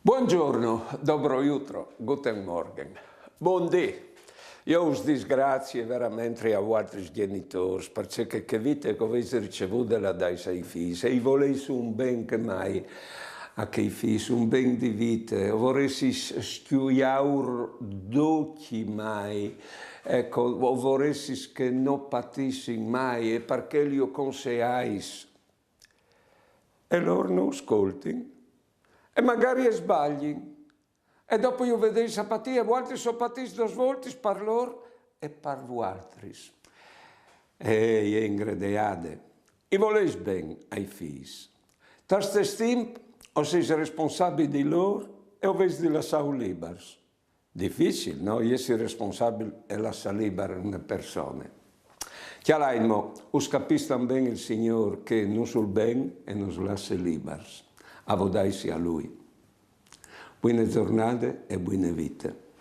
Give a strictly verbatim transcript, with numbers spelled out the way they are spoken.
Buongiorno, dobro jutro, guten Morgen. Bundì. Jo us disgrazie verementri a vualtris gjenitôrs, parcè che chê vite che o vês ricevude la dais ai fîs, e i volês un ben che mai a chei fîs, un ben di vite, o voressis scjuiâur ducj mai, eco, o voressis che no patissin mai, e par chel ju conseais. E lôr no scoltin, e magari a sbalin. E dopo ju vedês a patî, e vualtris o patîs dôs voltis par lôr e par vualtris. E je ingredeade. I volês ben ai fîs. Tal stes timp o sês responsabii di lôr e o vês di lassâus libars. Dificil, no? Jessi responsabil e lassâ libare une persone. Cjalait mo, us capìs tant ben il Signôr che nus vûl ben e nus lasse libars. Avodaitsi a Lui. Buine zornade e buine vite.